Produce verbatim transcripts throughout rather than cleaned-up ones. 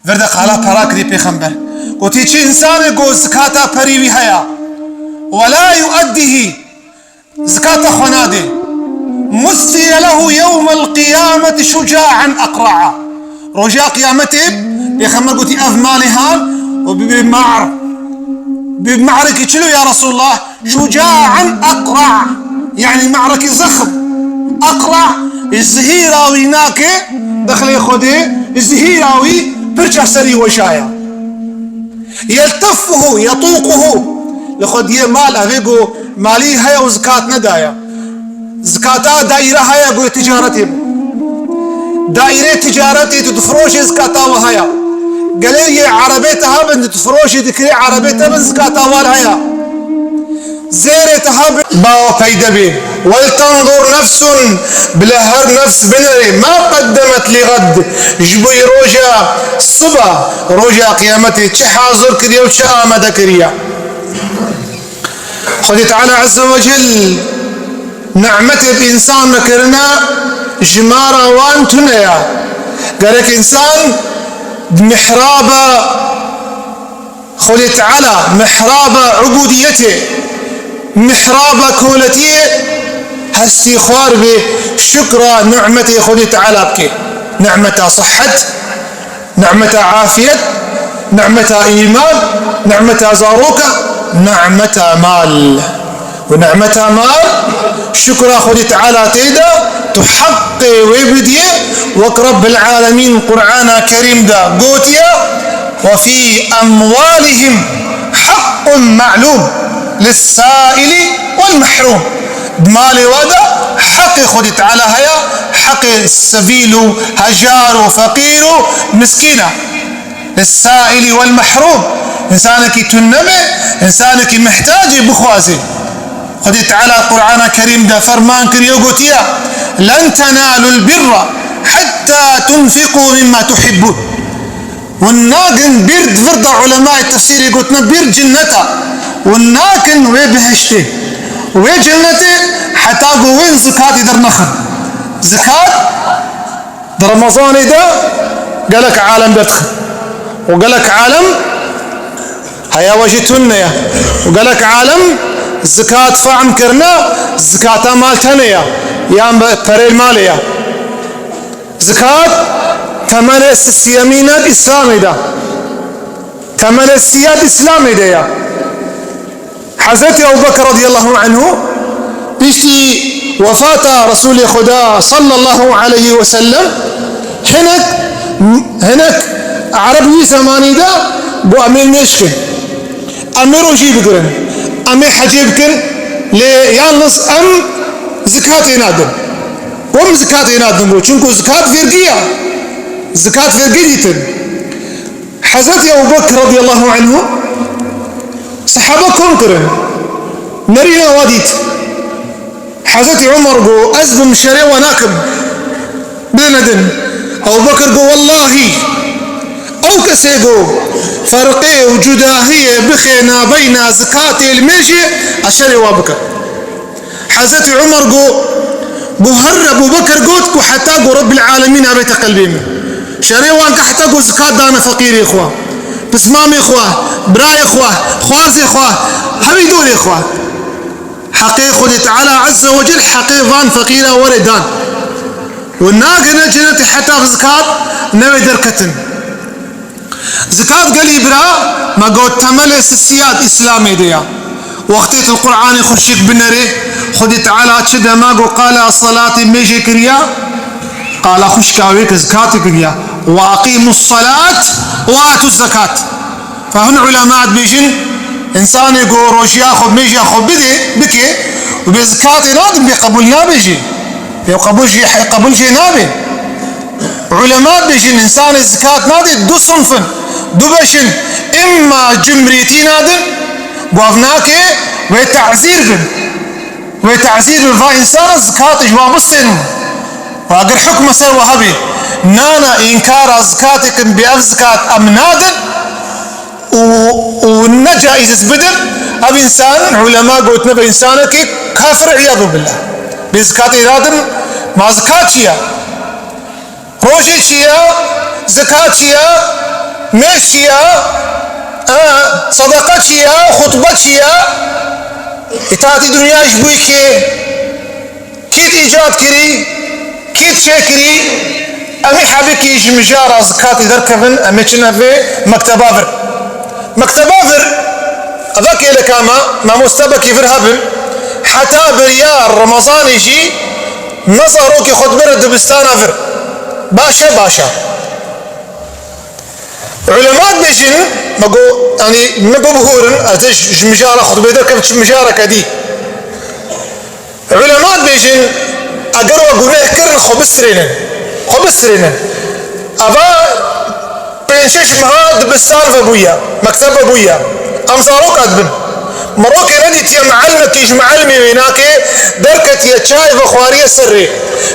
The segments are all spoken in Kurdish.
Vir de qala pera kirî pêxember. Gotî, çi însanê ku zikata perî wî heye, we la yueddihî, zikata xwe nadê, musfiye lehu yewmel qiyameti şucaen eqra'a. Roja qiyametê pêxember gotî, ev malê han û bi, bi mar, bi marekî çilo ya Resulullah, şucaen eqra. Yani marekî zexm. Eqra, zihîra wî nake, dexlê Xwedê, zihîra wî pirça serî weşaya. Yeltefuhu, yetuquhu. Li xwe diyê mal, evê ku malî heye û zikat nedaya. Zikata daîre heye ku ticaretê bû. Daîrê ticaretê tu difiroşê zikata we heye. Gelê yê erebê te hebin, tu difiroşê dikirê erebê te bin zikata wan heye. Zêrê te hebin. Bawa peyde bê. Weltenzur nefsun, bila her nefs binêrê, ma qeddemet li gad, ji bo roja siba, roja qiyametê çi hazir kiriye û çi amade kiriye. Xwedê Teala Azze ve Cel nimetê bi însan ve kirine, jimara wan tune ya. Gerek însan mihraba Xwedê Teala, mihraba ubudiyetê, mihraba koletiyê hestî xwar bê, şukra nimetê Xwedê Teala bike. Nimeta sihet, nimeta afiyet, nimeta îman, nimeta zaroka, nimeta mal. Û nimeta mal, şukra Xwedê Teala tê de, tu heqê wê bidiyê, wek Rabbil Alemîn Qur'ana Kerîm de gotiye, "Ve fî emwalihim haqqun ma'lûm lissâili vel mehrûm." Di malê we de heqê Xwedê Teala heye, heqê sevîl û hejar û feqîr û miskîn e. Lissâili vel mehrûm. Însanekî tune be, însanekî mihtacê bixwaze. Xwedê Teala Qur'ana Kerîm de ferman kiriye û gotiye, "Len tenalul birra hetta tunfiqû mimma tuhibbûn." Hûn nakin bir, di vir de ulemayê tefsîrê gotine bir cinneta. Hûn nakin wê bihiştê, wê cennetê heta ku wên zikatê dernexin. Zikat Di Remezanê de gelek alem derdixin. Û gelek alem heya we jî tune ye. Û gelek alem zikat fehm kirine, zikata mal tune ye. Yan be perê malê ye. Zikat temelê sisiyemîn e Îslamê de. Temelê siyet Îslamê de ye. Hezretî Ebu Bekir radiyallahu anhu piştî wefata Resulê Xuda sallallahu aleyhi ve sellem hinek, hinek Ereb wî zemanî de got, "Em ê mêj kin, em ê rojî bigirin, em ê hecê bikin, lê yalnız em zikatê nadin." Got, "Em zikatê nadin." Got, "Çunku zikat vergî ye. Zikat vergî dîtin." Hezretî Ebu Bekir radiyallahu anhu sehaba kom kirin. Nerîna wa dît. Hezretî Umar got, "Ez bim şerê we nakim. Bidine din." Ebu Bekir got, "Wellahî, ew kesê got ferqê û cudahiyê bixê nabeyna zikatê li mêjê, ez şerê wa bikim." Hezretî Umar got, got, her Ebu Bekir got ku heta ku Rabbil Alemîn avête qelbê min. Şerê wan ke heta ku zikat dane feqîrê xwe, pismamê xwe, birayê xwe, xwazê xwe, hevî dorê xwe. Heqê Xwedê Teala Azze ve Cel heqê van feqîra were dan. Û nagihine cennetê heta zikat newê derketin. Zikat gelî bira, me got temelê sisiyat Îslamê de ya. Wextê tu Qur'anê xweşik binerê, Xwedê Teala çi dema got qala salatê mêjê kiriya, qala xweşka wê ke zikatê kiriya. "Ve aqimus salat ve atuz zekat." Fa hin ulema dibêjin, însanê ku rojiya xwe, mêjiya xwe bidê, bike, û bê zikatê nadin, bê qebûl nabêjê. Bê qebûl jê, qebûl jê nabe. Ulema dibêjin, însanê zikat nadê, du sinf in, du beş in. Îmma cimrîtî nadin, ku ev nake wê tazîr bin. Wê tazîr bin, va însana zikatê ji wan bistênin. Û eger hukme ser we hebe, nana înkara zikatê kin, bê ev zikat em nadin û, û ne caiz ez bidim, ev însan, ulema gotine, bi însanekî kafir, îyadu billah. Bê zikatê nadin, ma zikat çi ye? Rojê çi ye? Zikat çi ye? Mêz çi ya? E, sedeqe çi ya? Xutbe çi ya? Îtaetî dinya ji bo kê? Kî îcad kirî? Kî çêkirî? Em ê hebikî ji mijara zikatê derkevin, em ê çin vê mekteba vir. Mekteba vir, eva kêleka me, mamoste bekî vir hebin, heta beriya Remezanê jî ne zarokê xwe dibire dibistana vir. Baş e, baş e. Ulema dibêjin, me got, yanî, me got bihorin, ez ê ji, ji mijara xutbê derkevim çi mijareke dî. Ulema dibêjin, eger we guneh kirin, xwe bisirênin. Xwe bisirênin. Eva pênc şeş meha dibistan vebûye, mekteb vebûye. Em zaroka dibin. Mirokê nedîtiye, mealimekî ji mealimê wê nake, derketiye çayê vexwariye ser rê.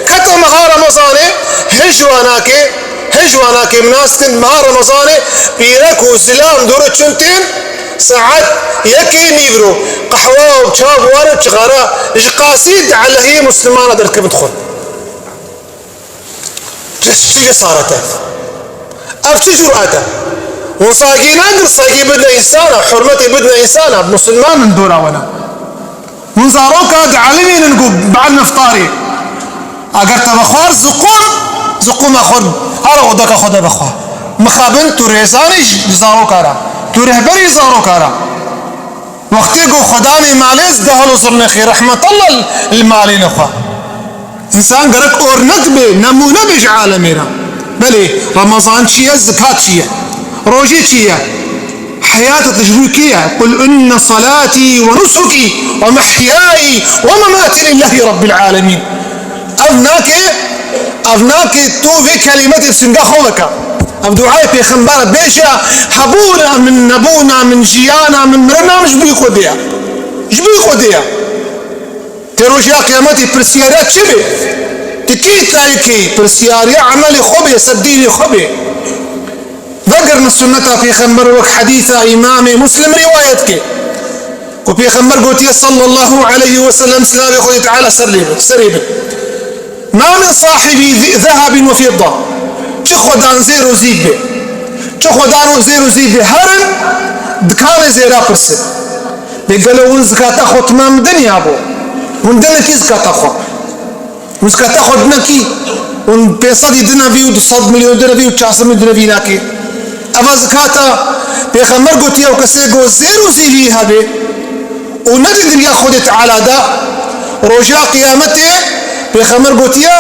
Kete meha Remezanê, hê ji wan nake, hê ji wan nake, min nas dikin, meha Remezanê pîrek û zilam dûre çûn tên, saet yekê nîvro, qehwa û çav ware çixara, ji qasî di elehiyê Muslimana derdikevin dixwin. Çi, çi cesaret e? Ev çi cüret e? Hûn saygî nagir, saygî bidine însana, hurmetê bidine însana, Musliman in dora we ne. Hûn zaroka dielimînin ku bad iftarê, eger te vexwar ziqûm, ziqûma xwe here odeka xwe de vexwe. Mixabin tu rêzanî ji zaroka re, tu rehberî zaroka re. Wextê ku xwedanê malê zide helo zirnexê, rehmetullah li malê nexwe. Însan gerek ornek be, nemûne be ji alemê re. Belê, Remezan çi ye, zikat çi ye? Rojê çi ye? Heyata te ji bo kê ye? "Qul inne salatî ve nusukî ve mehyayî ve mematî lillahî rabbil alemîn." Ev nake, ev nake tu vê kelîmetê bi singa xwe veke. Ev duayê pêxembera bêje, hebûna min, nebûna min, jiyana min, mirina min ji bo Xwedê ye. Ji bo Xwedê ye. Tê roja qiyametê pirsiyariya çi bê? Ti kî tayî kî? Pirsiyariya emelê xwe bê, ser dînê xwe bê. Vegirin sunneta pêxember wek hedîsa Îmamê Muslim rîwayet ke. Ku pêxember gotiye sallallahu aleyhi ve sellem, silavê Xwedê Teala ser lê be, serê be. Ma min sahibi zi-, zehabin ve fidda. Çi xwedan zêr û zîv be. Çi xwedan û zêr û zîv be. Herin dikanê zêra pirsin. Lê gelo hûn zikata xwe timam diniya bo? Hûn dinekî zikata xwe. Hûn zikata xwe dinekî. Hûn pênc sedî dinevî û du sed milyon dinevî û çar sed milyon dinevî nakî. Eva zikata, pêxember gotiye, ew kesê ku zêr û zîvî hebe û nedî dinya Xwedê Teala de, roja qiyametê, pêxember gotiye,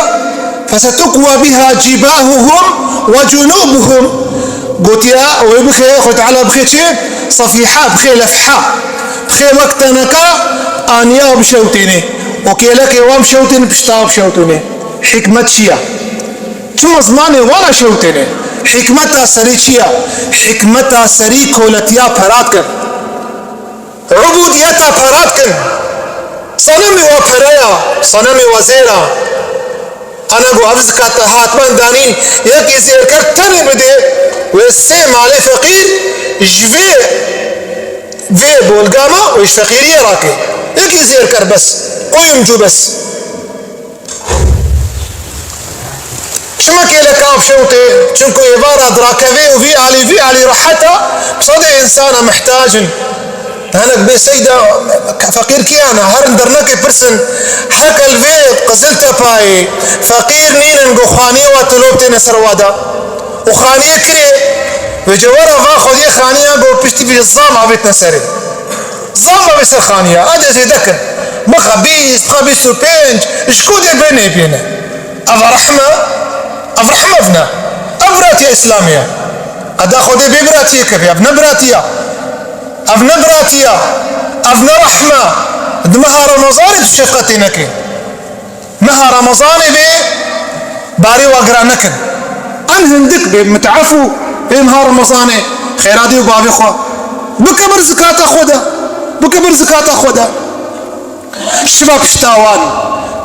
"Fesetukwa biha cibahuhum ve cunubuhum." Gotiye, wê bixe, Xwedê Teala bixe çi? Sefîha, bixe lefha. Bixe wek teneka aniya bişewtêne. Û kêlekê wan bişewtêne, pişta bişewtêne. Hikmet çi ye? Çima zimanê wana şewtêne? Hikmeta serî çi ye? Hikmeta serî koletiya pera dikin. Ubûdiyeta pera dikin. Senemê wa pere ya, senemê wa zêr a. Ana got, ev zikata hatman danîn, yekî zêrker tenê bidê, wê sê malê feqîr ji vê, vê bolgama wê ji feqîriyê rake. Yekî zêrker bes, kuyumcu bes. Çima kêleka bişewtê? Çimku êvara dirakevê û vî alî, vî alî rehet e, bi sedê însana mihtac in. Hinek bê seyda, feqîr kî hene? Herin dernekê pirsin, heke li vê Qiziltepayê feqîr nînin ku xaniyê wa tilop têne ser wa de. Û xaniyê kirê, vê cewera va xwediyê xaniya ku piştî vî zam avêtine serê. Zam avê ser xaniya, ade zêde kin. Bixe bîst, bixe bîst û pênc, ji ku dê bê nêbêne. Ev rehme, ev rehme ev ne. Ev biratiya Îslamî ye. Qeda Xwedê bê biratiyê kevî, ev ne biratiya. Ev ne biratiya. Ev ne rehme. Di meha Remezanê tu şefqetê nekê. Meha Remezanê bê barê wa giran nekin. Em hindik bê mitefû bê meha Remezanê xêra dê û bavê xwe. Bike bir zikata xwe de. Bike bir zikata xwe de. Şiva pişta wan.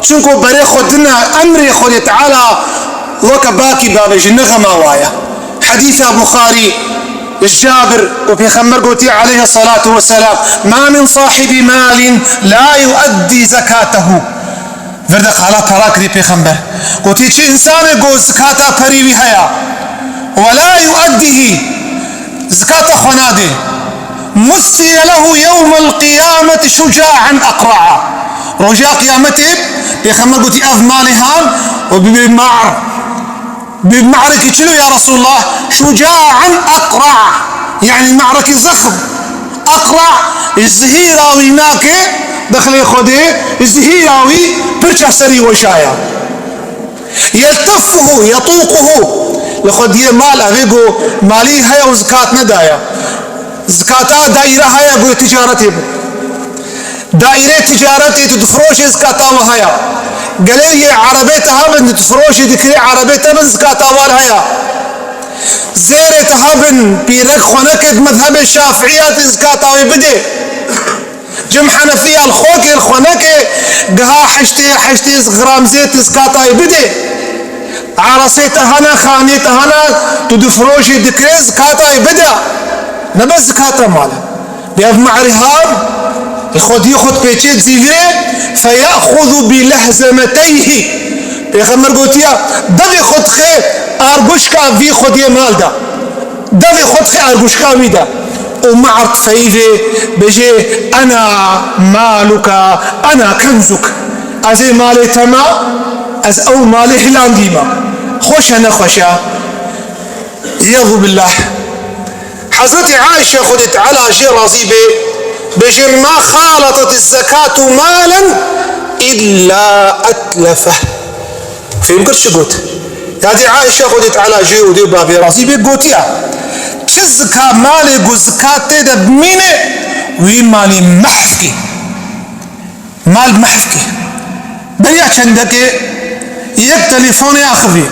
Çunku berê xwe dine emrê Xwedê Teala weke bakî bavêjî ne xema wa ye. Hedîsa Buxarî, Cabir û Pêxember gotiye aleyhissalatu vesselam, "Ma min sahibi malin la yuaddi zekatehu." Vir de qala pera kirî Pêxember. Gotiye çi însanê ku zikata perî wî heye. "Ve la yuaddihi." Zekata xwe nade. Mussiye lehu yewmel qiyameti şucaen eqra'a. Roja qiyametê Pêxember gotî, ev malê han û bibê mar. Bi marekî çilo ya Resulullah? Şucaen eqra. Yani marekî zexm. Eqra, ji zihîra wî nake, dexilê Xwedê, ji zihîra wî pirça serî weşaya. Yelteffuhu, yetûquhu. Li xwe diyê mal, evê ku malî heye û zikat nedaye. Zikata daîre heye ku ticaretê bi. Daîrê ticaretê tu difiroşê zikata we heye. Gelê yê erebê te hebin, tu difiroşî dikirê erebê te bin zikata wan heye. Zêrê te hebin, pîrek xwenekê di mezhebê şafiî ya tu zikata wê bidê. Cem Henefiya li xwe kir, xwe neke, giha heştê, heştê gram zêt zikatayê bide. Arasê te hene, xanê te hene, tu difiroşî dikirê zikatayê bide. Ne bes zikata mal e. Bi ev ma'rihan, li xwediyê xwe dipêçê zîvirê, feye'xuzu bi lehzemeteyhi. Pêxember gotiya, devê xwe dixe arguşka vî xwediyê mal de. Devê xwe dixe arguşka wî de û me'er difeyivê, bêjê, "Ena maluka, ena kenzuk." Ez ê malê te me, ez ew malê hilandî me. Xweş e, nexweş e? Îyadu billah. Hezretî Aîşe, Xwedê Teala jê razî bê, bêjê, "Ma xalatet zekatu malen illa etlefeh." Fêm kir çi got? Yadê Aîşe, Xwedê Teala jê û dê bavê razî bê, gotiya, çi zika malê ku zikat tê de bimîne, wî malî mehf kê. Mal mehf kê. Beriya çendekê yek telefon axivî.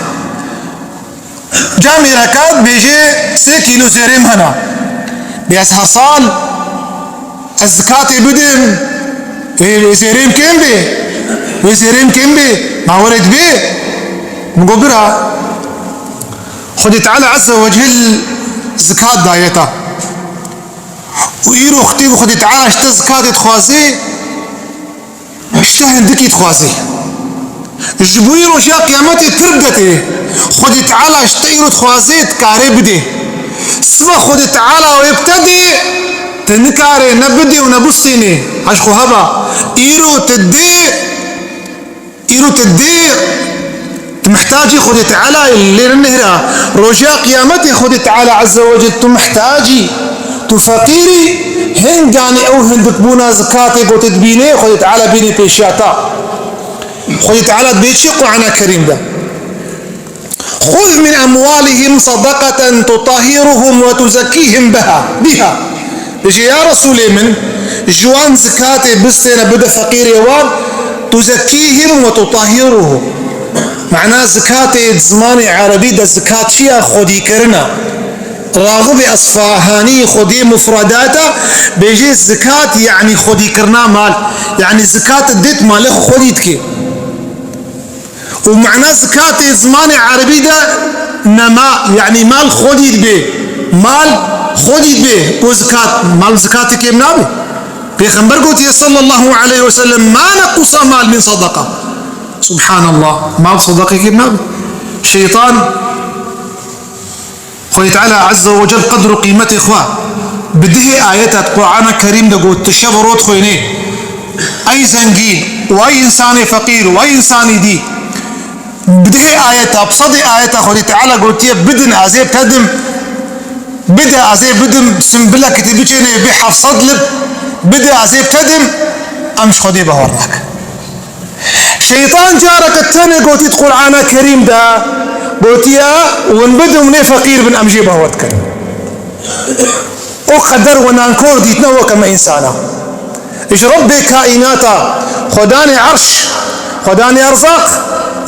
Camêreka bêjê sê kîlo zêrêm hene. Bê ez her sal ez zikatê bidim. Ê, wê zêrêm kêm bê. Wê zêrêm kêm bê. Ma were dibê. Min got bira. Xwedê Teala Azze ve Cel zikat daye te. Û îro xitîb Xwedê Teala ji te zikatê dixwazê. Ji te hindikî dixwazê. Ji bo wî roja qiyametê pir bide tê. Xwedê Teala ji te îro dixwazê, dikarê bidê. Siva Xwedê Teala wê bi te dê, tu nikarê ne bidê û ne bistînê. Eşq û heba. Îro tu dê, îro tu dê, tu mihtacî Xwedê Teala yî, lê ne nihra. Roja qiyametê Xwedê Teala Azze ve Cel tu mihtacî, tu feqîrî, hinganî ew hindikbûna zikatê ku tu dibînê, Xwedê Teala bînî pêşiya te. Xwedê Teala dibê çi Qur'ana Kerîm de? "Xuz min emwalihim sadaqeten tutahhiruhum ve tuzekkihim biha, biha." Bêje, ya Resûlê min, ji wan zikatê bistêne bide feqîrê wan, tuzekkihim ve tutahhiruhum. Mana zikatê di zimanê erebî de zikat çi ya? Xwedîkirina. Raxibê Esfahanî xwedî mufredata bêjê zikat, yanî xwedîkirina mal. Yanî zikat dê tu malê xwe xwedî dikê. Û mana zikatê zimanê erebî de nema, yanî mal xwedî dibe. Mal xwedî dibe. Û zikat, mal zikatê kêm nabe. Pêxember gotiye sallallahu aleyhi ve sellem, "Ma nequsa mal min sadaka." Subhanallah. Mal sadaqê kêm nabe. Şeytan Xwedê Teala Azze ve Cel qedr û qîmetê xwe bi dihê ayeta di Qur'ana Kerîm de got, tu şev û roj dixwênê. Ey zengîn û ey însanê feqîr û ey însanî dî. Bi dihê ayeta, bi sedê ayeta Xwedê Teala gotiye, bidin, ez ê pedim. Bide, ez ê bidim, simbile kitî biçêne bê heft sed lib. Bide, ez ê pedim. Em ji Xwedê bawer nakin. Şeytan careke tenê gotî di Qur'ana Kerîm de, gotiye, win bidin, win ê feqîr bin, em jê bawer dikin. O qeder we nankor dîtine weke me însana. Ji Rebbê kaînata, Xwedanê erş, Xwedanê erzaq,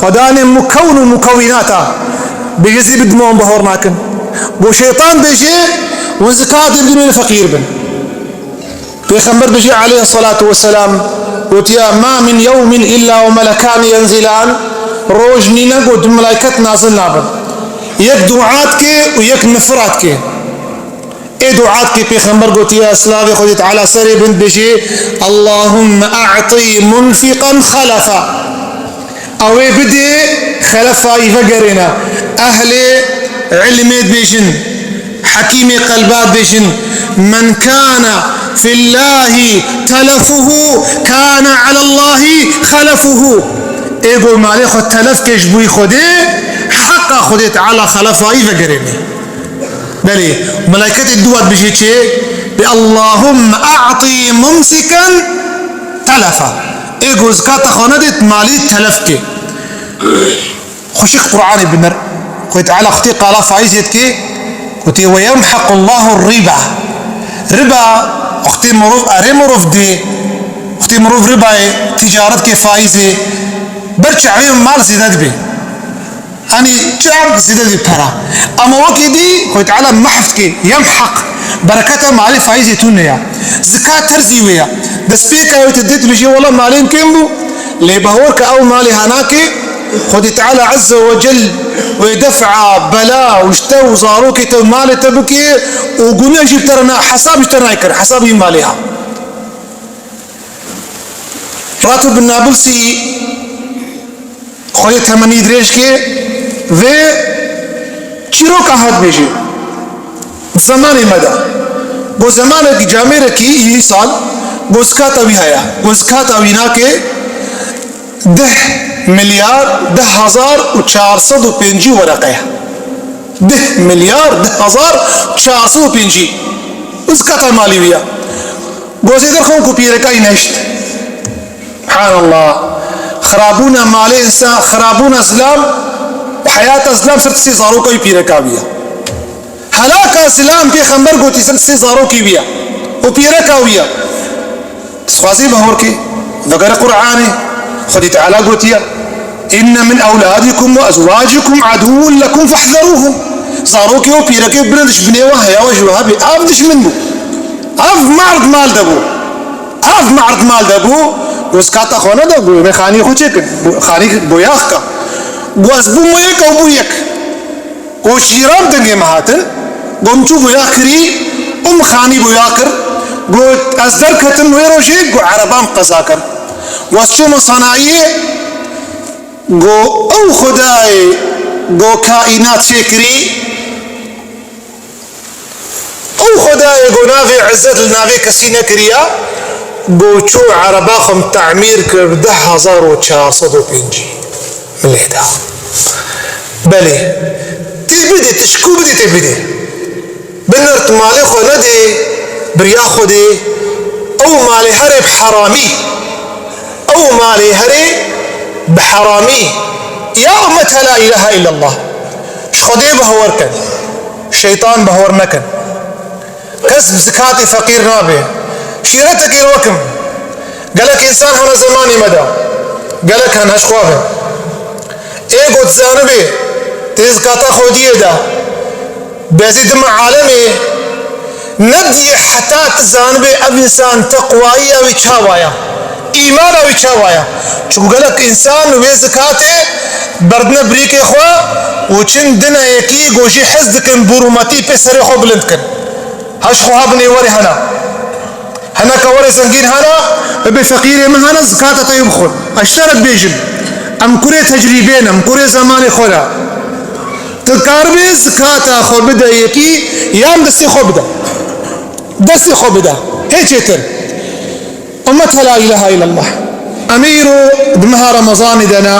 Xwedanê mukewn û mukewînata, bêjê zî bidime wan bawer nakin. Bo şeytan bêjê, win zikatê bidin, win ê feqîr bin. Pêxember bijî aleyhissalatu vesselam gotiya, "Ma min yewmin illa ve melekani yenzilan." Roj nîne ku du melaiket nazil nabin. Yek dua dike û yek nifira dike. Ê dua dike, Pêxember gotiya, silavê Xwedê Teala serê bin, bijî, "Allahümme a'ti munfiqan halefa." Ew ê bidê xelefa yî vegerêne. Ehlê ilmê dibêjin, Hekîmê qelba dibêjin, "Men kana fillahi telefuhu, kana alallahi xelefuhu." Ê ku malê xwe telef ke ji bo Xwedê, heqa Xwedê Teala xelefa wî vegerêne. Belê, melayketê dua dibêje çi? Bi Allahumme a'ti mumsiken telefa. Ê ku zekata xwe nedê, malê telef ke. Xweşik Qur'anê binir. Xwedê Teala xwetê qala faîzê dike, gotê, "Ve yemhequllahu riba." Riba, wextê mirov erê mirov dê, wextê mirov ribayê, ticaret ke faîzê, ber çavê mal zêde dibe. Hanî çav zêde dibe pera. Ama wekî dî, Xwedê Teala mehf dike, yemheq. Bereketa malê faîzê tune ya. Zikat terzî wê ya. Destpêka wê tu dê tu bijî, "Wela malê min kêm bû." Lê bahor ke ew malê hanakê, Xwedê Teala Azze ve Cel wê def'a bela û ji te û zarokê te û malê te bike û guneh jî bi te re na, hesab ji te nayê kir, hesab wî malê ha. Ratib bin Nabilsî, Xwedê temenî dirêj ke, vê çîroka hat bêje. Di zemanê me de. Go zemanekî camêrekî îsal, go zikata wî heye. Go zikata wî nake deh milyar deh hazar û çar sed û pêncî wereqe ye. Deh milyar deh hazar çar sed û pêncî. Û zikata malî wî ye. Go zêde xwe ku pîreka wî nehişt. Subhanallah. Xirabûna malê însan, xirabûna zilam, heyata zilam ser sê zaroka wî pîreka wî ye. Helaka zilam pêxember gotî ser sê zarokê wî ye. Û pîreka wî ye. Dixwazî bahor kê, vegere Qur'anê, Xwedî Teala gotiye, "Inne min ewladikum ve ezwacikum aduwwun lekum fehzeruhum." Zarokê û pîrekê birin dişminê we heye we ji we hebî. Ev dişmin bû. Ev merd mal de bû. Ev merd mal de bû, û zikata xwe neda, bû vê xanî xwe çêkin, bû xanî boyax ka. Bû ez bûm yek, ew bû yek. Û şîran dengê me hatin, bû min çû boyax kirî, û min xanî boyax kir. Got, ez derketim wê rojê, got, erebam qeza kir. Û ez çûm sanayiyê, got, ew Xwedayê, got, kaînat çêkirî, Ew Xwedayê ku navê Izzet li navê kesî nekiriya, ku çû ereba xwe min temîr kir deh hezar û çar sed û pêncî min lê da. Belê, tê bidê, tu ji ku bidê tê bidê. Binir tu malê xwe nedê, biriya Xwedê, ew malê herê bi heramî. Ew malê herê bi heramî. Ya ummeta la ilahe illallah. Ji Xwedê bahwer kin. Şeytan bahwer nekin. Kes bi zikatê feqîr nabe. Şîretekê li wekim. Gelek însan hene zemanê me de. Gelek hene ji xwe ve. Ê got zanibê, tê zikata Xwediyê de. Bezî dima alemê nediyê heta tu zanibê ev însan teqwayî ew ê çawa ya, îmana wî çawa ya. Çunku gelek însan wê zikatê berdine birîkê xwe û çin dine yekî ku jî hez dikin bûrûmetî pê serê xwe bilind kin. Heş xwe ha binê werê hene. Hineka werê zengîn hene, bibê feqîrê min hene, zikata te yê bixwin. Ez ji te re dibêjim, em kurê tecrîbê ne, em kurê zemanê xwe ne. Tu karibê zikata xwe bide yekî, yan destê xwe bide. Destê xwe bide. Hê çêtir. Ummeta la ilahe illallah. Em îro di meha Remezanê de ne.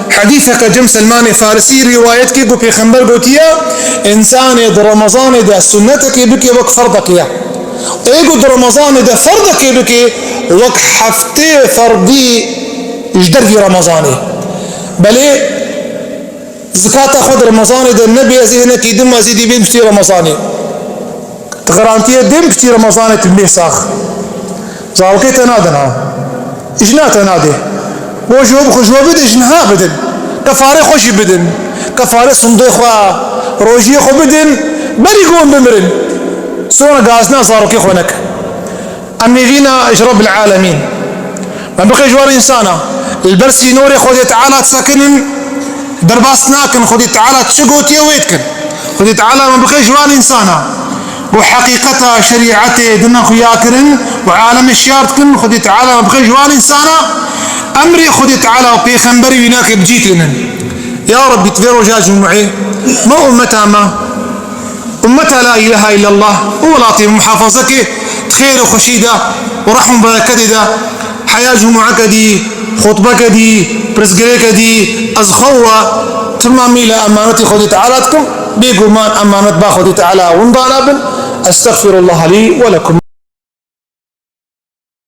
Hedîseke cem Selmanê Farisî rîwayet kir ku Pêxember gotiye, însanê di Remezanê de sunnetekê bike wek ferdekê ye. Ê ku di Remezanê de ferdekê bike, wek heftê ferdî ji dervî Remezanê. Belê zikata xwe di Remezanê de nebê, ez ê hinekî din ez ê dî bêm piştî Remezanê. Tu garantiyê dêm piştî Remezanê tu bê sax. Zarokê te nadin ha. Jina te nadê. Bo ji bo xwe ji we bidin, ji niha bidin. Kefarê xwe jî bidin. Kefarê sundê xwe, rojiyê xwe bidin. Berî ku hûn bimirin. Sonra gazina zarokê xwe nekin. Em hêvîna ji Rebbil Alemîn. Me bixê ji wan însana. Li ber sînorê Xwedê Teala disekinin, derbas nakin. Xwedê Teala çi gotiye wê dikin. Xwedê Teala me bixê ji wan însana. Ku heqîqeta şerîetê dina xuya kirin û alemê şiyar dikin. Xwedê Teala me bixê ji wan însana. Emrê Xwedê Teala û pêxemberê wî nake bi cî tînin. Ya Rebbî, tu vê roja cumûeyê me û ummeta me Ummeta la îlahe îllallah, û welatê muhafazeke di xêr û xweşî de û rehm û bereketê de, heya cumûeke dî, xutbeke dî, pirsgirêke dî, ez xwe we timamî li emanetê Xwedê Teala dikim, bêguman emanet ba Xwedê Teala winda nebin. Estexfirullah lî we lekum.